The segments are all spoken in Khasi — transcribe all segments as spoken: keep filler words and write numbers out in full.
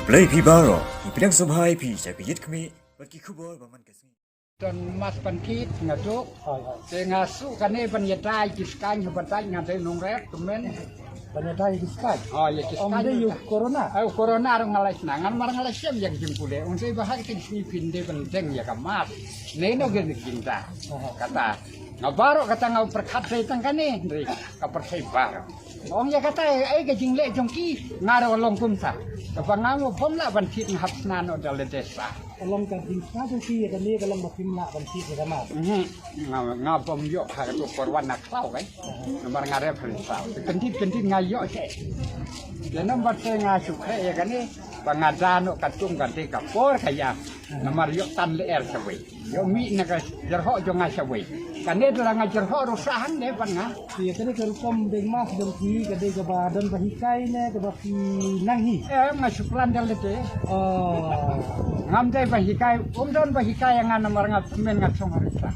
Blei phi baroh, ngi pdiang sngewbha ïa phi sha ka Ïit Khmih bad ki khubor ba man ka sngi. Don mask ban thied nga duk. Hooid, hooid. Te nga shu kane ban ïada ïa ki skaiñ, haba dait nga dei nongrep tymmen. Ban ïada ïa ki skaiñ? Oh, ïa ki skaiñ. Ym dei ïa u corona? Oh, corona ruh nga la shna. Ngan mar nga la shem ïa ka jingpule. Ong sei ba ha kata ka sngi phin dei ban deng ïa ka mask. Ne no gen jingda. Aha. Kata nga baroh kata nga pyrkhat dei tang kane, dei ka pyrthei baroh. Ong ïa kata, eh, ka jingleh jong ki, nga ruh long kumta. Kaba nga ruh bym lah ban thied, nga hap shna noh da lade sa. Ka long ka jingshna jong ki ïa kane, ka long ba phim lah ban thied ïa ka mask. Mhm. Nga, nga bym ïoh ha kato por wan na khlaw kai. Namar nga rep ri sa. Kyndit kyndit nga ïoh seh. Ïa namar te nga shu khreh ïa kane, ba nga da noh katkum ka dei ka por ka ïa. Namar ïoh tan lyer shawei. Ïoh mih na ka jyrhoh jong nga shawei. Kane da la nga jyrhoh ruh sah hangne ban nga. Ïa kane ka rukom deng mask jong phi ka dei kaba don ba hikai ne kaba phi nang hi? Em, nga shu plan da lade. Oh. Ngam dei ba hikai, um don ba hikai ïa nga namar nga tymmen nga shong ha ri sa.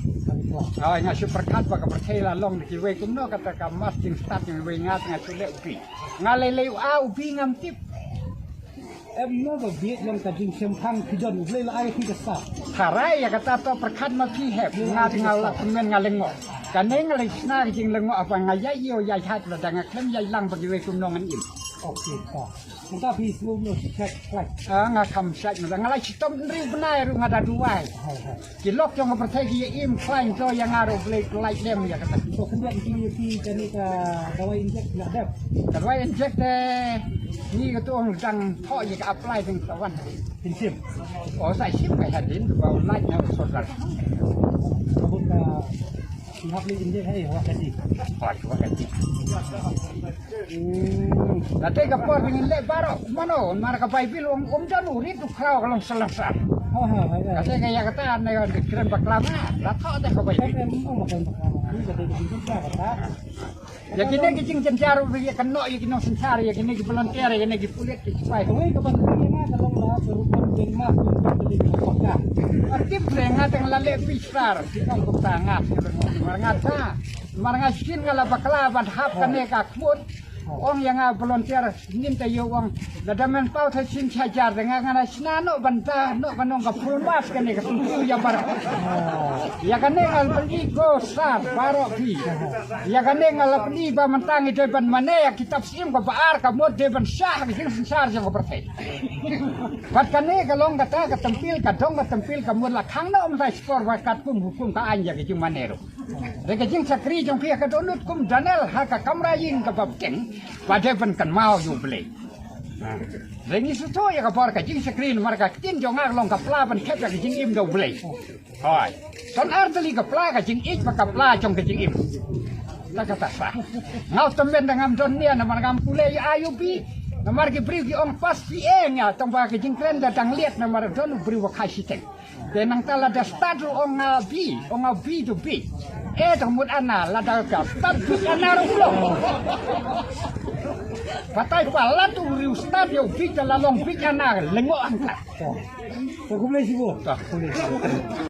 Hooid, nga shu pyrkhat ba ka pyrthei la long da kiwei kumno kata ka mask jingstad jong iwei, nga te nga shu leh u B. Nga lei lei u A u B ngam tip. Em, no ba bieit long ka jingshemphang phi don, U Blei la ai phi ka sap. Tharai ïa kata to pyrkhat ma phi hep, nga te nga la tymmen nga lyngngoh. Kane nga la shna ka jinglyngngoh, haba nga ïai ïoh ïai hat lada nga khlem ïai lang ba kiwei kumno ngan im. Okay, ta. Mynta phi sngewbha shait khlaiñ? Ah, nga kham shait mynta, nga la shitom hynriew bnai ruh nga da duwai. Hooid, hooid. Ki lok jong ka pyrthei ki ïa im khlaiñ, to ïa nga ruh Blei pynlait lem ïa kata. To khyndiat ki ïa phi kane ka dawai injek la dep? Ka dawai injek te ngi ka tu ong dang thoh ïa ka apply dang sa wan. Phin shim? Oh, sa shim ka hadien ba u lait na u sorkar. Ka bun ka phi hap leit injek hai, wa ka di. Hooid, wa ka di. Hmm. Kata ka por ba ngin leh baroh, mano, mar ka Baibl ong, um don u rit u khraw ka long salonsar. Ha, ha, ha, ha. Kata ka ïa kata ne ka kren bakla ma, la thoh te ka Baibl. Em, em, ong bakla, bakla. Ni kata ka jingkren bakla. Ïa kine ki jingjynjar ruh ïa ka noh ïa ki nongsynshar, ïa kine ki volunteer, ïa kine ki pulit ki sipai. Kawei ka ban ong ïa nga ka long ba ka rukom deng mask ka dei ka paka. Artip le nga tang la leh pishrar, ki ong kumta nga, mar nga ta, mar nga shisien nga la bakla ban hap kane ka khmut. Ong ïa nga volunteer, ngin ta ïoh ong. Lada men paw tha shin sha jar de nga, nga na shna noh ban ta noh ka nong ka full mask kane ka sngewthuh ïa baroh. Ïa kane nga la pyni ko sar baroh phi. Ïa kane nga la pyni ba mynta ngi dei ban mane ïa kitab syiem kaba ar ka mut dei ban shah ka jingsynshar jong ka pyrthei. Bad kane ka long kata ka tempil, ka dong ka tempil ka mut la khang noh mynta shipor ba katkum hukum ka aiñ ïa ka jingmane ruh. Dei ka jingshakri jong phi ha ka dohnud kum Daniel ha ka kamra ïing kaba bteng, ba dei ban kynmaw ïa U Blei. Dei ngi sngewthuh ïa ka bor ka jingshakri namar ka ktien jong nga ka long ka pla ban khep ïa ka jingim da U Blei. Hooid. Ton ar tylli ka pla ka jingïeit bad ka pla jong ka jingim. Ta kata sa. Nga u tymmen da ngam don nia namar ngam pule ïa I U B. Namar ki briew ki ong pass P A nga tang ba ka jingkren da dang liat namar don u briew ba kha shiteng. Te nangta lada stad ruh ong nga bi, ong nga bi to bi. Eh, to mut ana, lada ka stad bi ana ruh long. Batai palat u riu stad ïa u bi, te la long bi ana, lyngngoh angkat. To, khublei shibun. To, khublei shibun.